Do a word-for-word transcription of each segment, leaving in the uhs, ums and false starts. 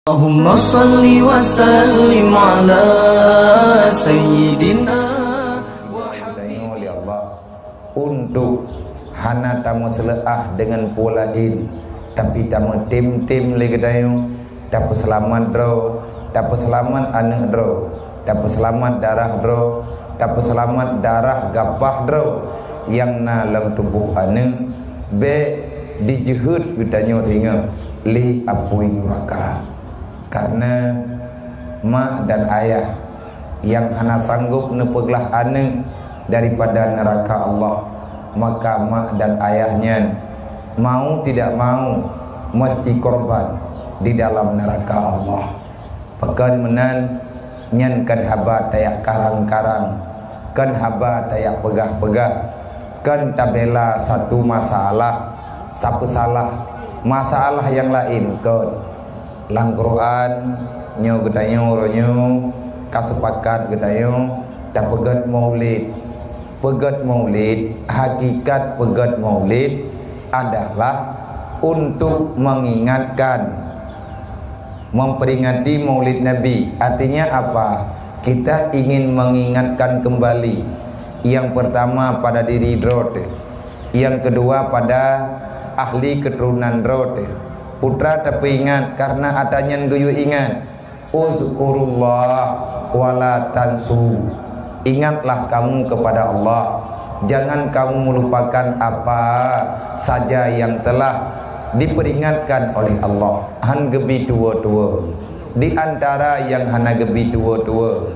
Allahumma salli wa sallim ala sayyidina wa habibina. Tanyoe lé Allah untuk hana tameuseuleubah deungon peue laén, tapi tameutem-tem lé geutanyoe, tapeuseulamat droe, tapeuseulamat aneuk droe, tapeuseulamat darah droe, tapeuseulamat darah gapah droe nyang na lam tuboh aneuk, bék dijeuhet geutanyoe singoh lé apui nuraka. Karena mak dan ayah nyang hana sanggob neupeuglah aneuk daripada neuraka Allah, maka mak dan ayah nyan mau tidak mau mesti korban di dalam neuraka Allah. Pakon meunan, nyan kon haba tajak karang-karang, kon haba tajak peugah-peugah, kon tabela satu masalah, tapeusalah masalah nyang laén kon. Lam Quran, nyoe geutanyoe uroe nyoe ka seupakat geutanyoe tapeugét maulid. Peugét maulid, hakikat peugét maulid adalah untuk mengingatkan, memperingati Maulid Nabi. Artinya apa? Kita ingin mengingatkan kembali, yang pertama pada diri droe teuh, yang kedua pada ahli keturunan droe teuh. Putra tapeuingat karena ata nyan geuyue ingat. Uzkurullah wala tansu. Ingatlah kamu kepada Allah. Jangan kamu melupakan apa saja yang telah diperingatkan oleh Allah. Han geubi tuwo-tuwo. Di antara nyang hana geubi tuwo-tuwo,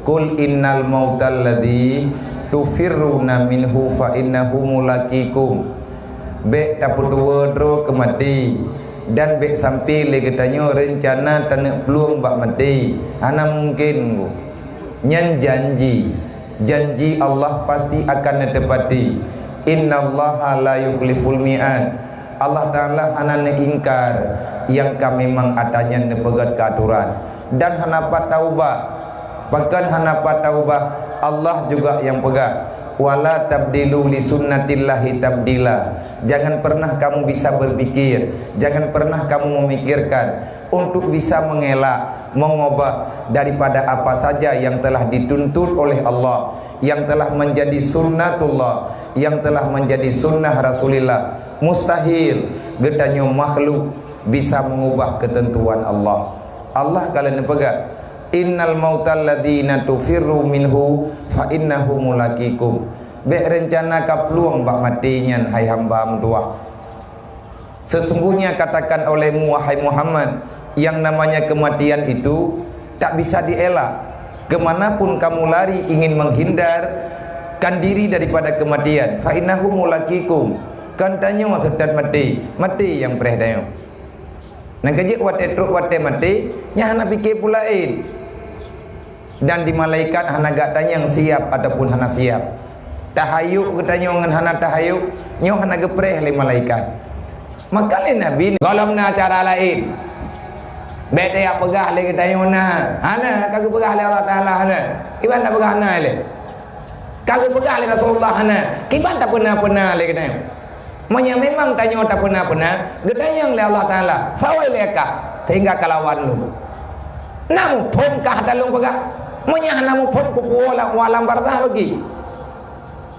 "Qul innal mautal ladzi tufirruna minhu fa innahu mulaqikum." Bék tapeutuwo droe keu maté, dan bék sampoe lé geutanyoe reuncana taneuk plueng bak maté. Hana mungken, nyan janji. Janji Allah pasti akan neutepati. Innallaha la yukhliful mi'ad. Allah Ta'ala hana neuingkar nyang ka memang ata nyan neupeugét keu atoran, dan hana pat taubah. Pakon hana pat taubah? Allah juga nyang peugah, "Wala tabdilu li sunnatillahi tabdila." Jangan pernah kamu bisa berpikir, jangan pernah kamu memikirkan untuk bisa mengelak, mengubah daripada apa saja yang telah dituntut oleh Allah, yang telah menjadi sunnatullah, yang telah menjadi sunnah Rasulillah. Mustahil geutanyoe makhluk bisa mengubah ketentuan Allah. Allah ka lheueh neupeugah, "Innal mautal ladzina tufirru minhu fa innahu mulaqikum." Bék reuncana ka plueng bak maté nyan, hai hamba meutuwah. Sesungguhnya katakan olehmu, wahai Muhammad, yang namanya kematian itu tak bisa dielak. Kemanapun kamu lari ingin menghindarkan diri daripada kematian, fa innahu mulaqikum. Kan tanyoe seutôt maté, maté nyang preh tanyoe. Nyang keujeuet watée trok watée maté, nyan hana pike peue laén. Dan di malaikat hana gak tanyong siap ataupun hana siap. Tahayok geutanyoe ngon hana tahayok, nyoe hana geupreh lé malaikat. Maka lé Nabi, "Gohlom na cara laén. Bék tajak peugah lé geutanyoe na." Hana, ka geupeugah lé Allah Taala hana. Kiban tapeugah na lé. Ka geupeugah lé Rasulullah hana. Kiban tapeuna-peuna lé geutanyoe. Meunyoe memang tanyoe tapeuna-peuna, geutanyong lé Allah Taala, "Sawai lé kah sehingga kalawan lôn?" Na muphom kah ata lôn peugah? Meunyoe hana muphom, kupuwoe lam, u alam barzah bagi.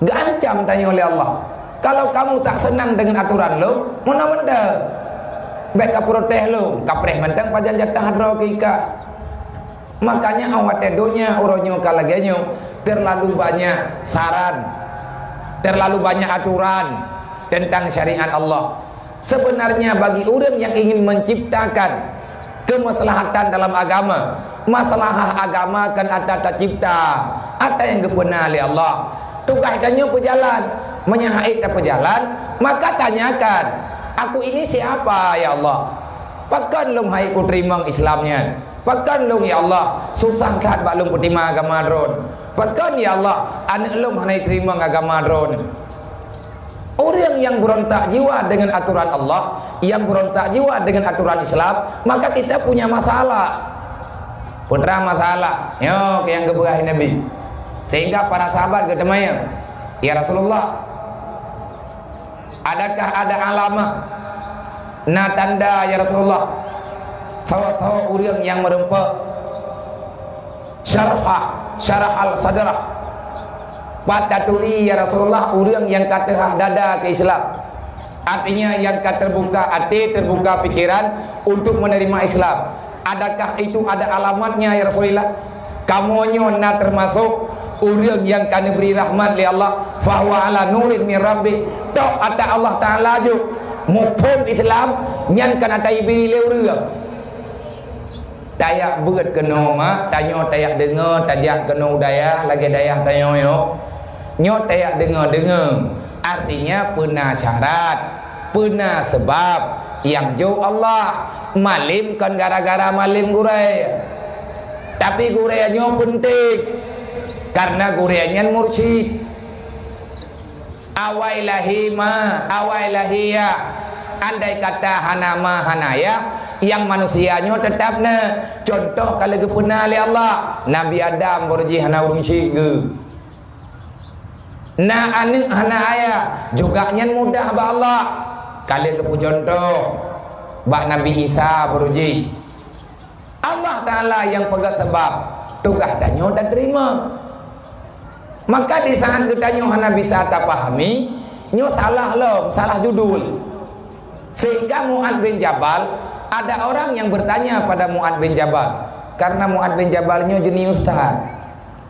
Geuancam tanyoe lé Allah, "Kalau kamu tak senang dengan aturan lôn, meunan mantong. Bék ka protes lôn, kapreh mantong pajan jatah droe keu ika." Makanya awak watée donya uroe nyoe ka lagée nyoe, terlalu banyak saran, terlalu banyak aturan tentang syariat Allah. Sebenarnya bagi ureuëng yang ingin menciptakan kemaslahatan dalam agama, maslahah agama kan ata tacipta, ata nyang geupeuna lé Allah. Tugaih tanyoe peujalan, meunyoe hait tapeujalan, maka tanyakan, "Aku ini siapa, ya Allah? Pakon lôn hait kuteurimong Islam nyan?" Pakon lôn, ya Allah, susah that bak lôn peutima agama Droen? Pakon, ya Allah, aneuk lôn hana jiteurimong agama Droen? Ureuëng nyang beurontak jiwa deungon atoran Allah, nyang beurontak jiwa deungon atoran Islam, maka kita punya masalah. Peue teuma masalah? Nyoe nyang geupeugah Nabi. Sehingga para sahabat geutanyong, "Ya Rasulullah, adakah ada alamah, na tanda, ya Rasulullah, Sawa-sawa ureuëng nyang meureumpok syarhah, syarahal sadrah. Pat taturi, ya Rasulullah, ureuëng nyang ka teuhah dada keu Islam. Artinya, nyang ka teubuka até, teubuka pikeran untuk meuneurimong Islam. Adakah itu ada alamatnya, ya Rasulullah? Kamoe nyoe na teumasok ureuëng nyang ka neubri rahmat lé Allah, fahuwa ala nurin min rabbih. Tok ata Allah Taala jok muphom Islam nyan ka na taibri lé ureuëng. Tajak beuet keunoe mak, tanyoe tajak deungoe, tajak keunoe u dayah lagée dayah tanyoe nyoe. Nyoe tajak deungoe-deungoe, artinya peuna syarat, peuna seubab nyang jok Allah. Malem kon gara-gara malem gurée. Tapi gurée nyoe peunteng, karena gurée nyan mursyid. Awai lahé ma, awai lahé yah. Andai kata hana ma, hana yah, nyang manusia nyoe teutap na. Cuntoh ka lheueh geupeuna lé Allah, Nabi Adam baroe jih hana ureuëng syik geuh. Na aneuëk hana ayah, juga nyan mudah bak Allah. Ka lheueh geupeucuntoh bak Nabi Isa baroe jih. Allah Taala nyang peugah seubab, tugaih tanyoe tateurimong. Maka di saat geutanyoe hana bisa tapahami, nyoe salah lom, salah judul. Sehingga Mu'adz bin Jabal, ada orang yang bertanya pada Mu'adz bin Jabal, karena Mu'adz bin Jabal nyoe jenius that.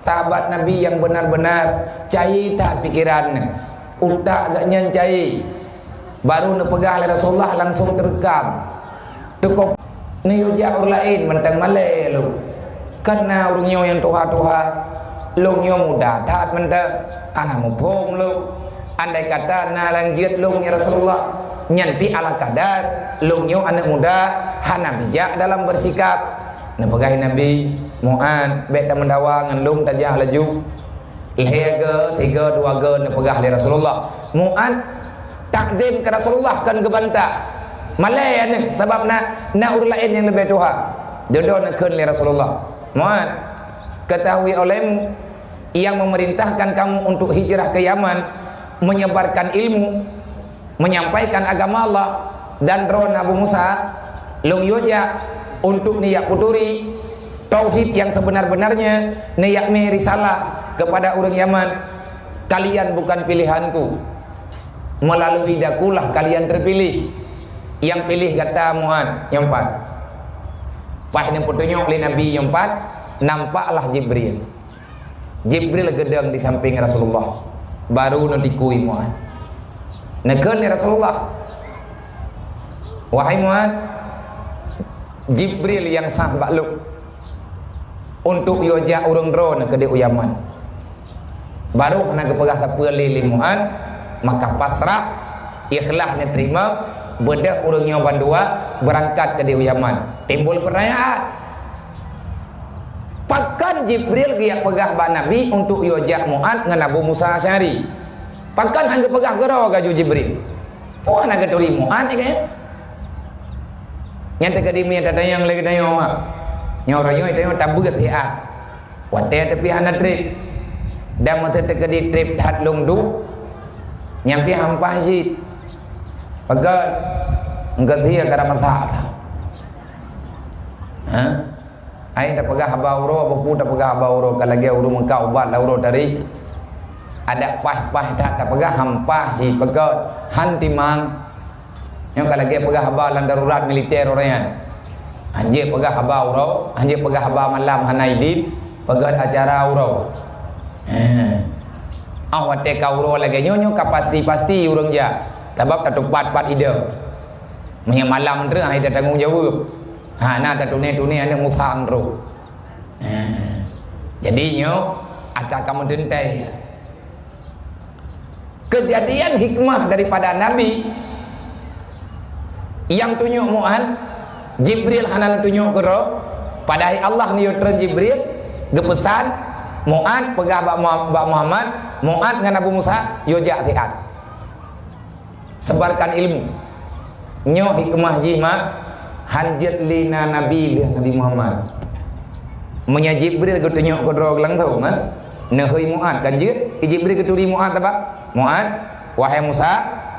Sahabat Nabi nyang benar-benar cayé that pikeran, utak geuh nyan cayé. Baru neupeugah lé Rasulullah langsung teureukam. Teukoh neuyue jak ureuëng laén mantong malée lôn. Kan na ureuëng nyoe nyang tuha-tuha, lôn nyoe muda that mantong, hana muphom lôn. Andai kata na lanjut lôn, ya Rasulullah, nyan pih ala kadar, lôn nyoe aneuëk muda, hana bijak dalam bersikap. Neupeugah Nabi, "Mu'adz, bék tameudawa ngon lôn, tajak laju." Lhée go, tiga, dua go neupeugah lé Rasulullah. Mu'adz takdim keu Rasulullah kon geubantah. Malée aneuëk, sabab na, na ureuëng laén nyang leubeh tuha. Dudoe neukheun lé Rasulullah, "Mu'adz, ketahui olehmu, yang memerintahkan kamu untuk hijrah ke Yaman, menyebarkan ilmu, menyampaikan agama Allah, dan droeneuh Abu Musa, lôn yue jak untuk neujak peuturi tauhid yang sebenar-benarnya, neujak mé risalah kepada ureuëng Yaman. Kalian bukan pilihanku. Melalui dakulah kalian terpilih. Nyang piléh gata Mu'adz." Nyoe pat. Paih neupeutunyok lé Nabi nyoe pat, nampaklah Jibril. Jibril geudong di samping Rasulullah, baru neutikui Mu'adz. Neukheun lé Rasulullah, "Wahai Mu'adz, Jibril nyang sah bak lôn untuk yue jak ureuëng droeneuh keudeh u Yaman." Baru hana geupeugah sapeue lé, lé Mu'adz, maka pasrah, ikhlas neuteurimong, beudôh ureuëng nyoe bandua beurangkat keudeh u Yaman. Timbul peurtanyaan, Pakon Jibril geujak peugah bak Nabi untuk yue jak Mu'adz ngon Abu Musa Asy'ari? Pakon han geupeugah keudroe laju Jibril? Oh, hana geuturi Mu'adz, ya kan? Nyan teukeudi meunyoe tatanyong lé geutanyoe, mak. Nyoe uroe nyoe tanyoe tabeuet siat. Watée teuh pih hana treb. Dan meusé teukeudi treb that lôn duek, nyan pih hampah cit. Pakon? Engkau dia kada masak. Ha? Ai tapeugah haba uroe, buku tapeugah haba uroe, ka lagée ureuëng meukat ubat lam uroe tadi. Adak paih-paih that tapeugah hampah cit, pakon? Han timang. Nyoe ka lagée peugah haba lam darurat militer uroe nyan. Hanjeuet peugah haba uroe, hanjeuet peugah haba malam hana idin, peugah acara uroe. Heh. Ah, watée ka uroe lagée nyoe, nyoe ka pasti-pasti ureuëng jak. Sabab tatupat-pat idong. Meunyoe malam treuk, hai tatanggong jaweueb. Ha, na tatuné-tuné aneuëk Musa nyoe. Ha. Jadi nyoe ata kamoe teuntée. Kejadian hikmah daripada Nabi nyang tunyok Mu'adz, Jibril hana tunyok keudroe, padahai Allah neuyue treun Jibril geupeusan Mu'adz peugah bak Mu-, bak Muhammad, Mu'adz ngon Abu Musa yue jak siat. Sebarkan ilmu. Nyoe hikmah jih mak, hanjeuet lé na nabi lheueh Nabi Muhammad. Meunyoe Jibril geutunyok keudroe langsong, ha? Neuhôi Mu'adz kan jeuet? Jibril geuturi Mu'adz apa? Mu'adz, wahai Musa,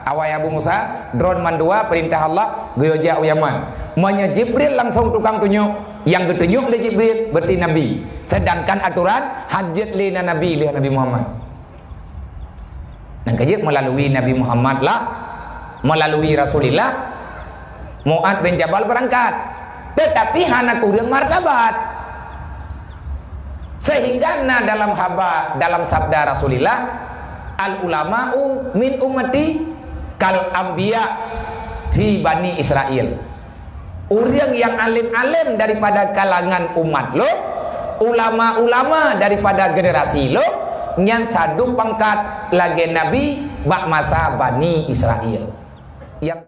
wahai Abu Musa, droen mandua peurintah Allah geuyue jak u Yaman. Meunyoe Jibril langsung tukang tunyok, nyang geutunyok lé Jibril, berarti Nabi. Sedangkan aturan, hana jeuet lé na Nabi, lé Nabi Muhammad. Nyang ka jeuet melalui Nabi Muhammad lah, melalui Rasulillah, Mu'adz bin Jabal beurangkat. Teutapi hana kureueng martabat. Sehingga na dalam haba, dalam sabda Rasulillah, "Al ulama'u min ummati kal anbiya fi Bani Israil." Ureuëng nyang além-além daripada kalangan umat lôn, ulama-ulama daripada generasi lôn, nyan sadub pangkat lagée nabi bak masa Bani Israil. Nyang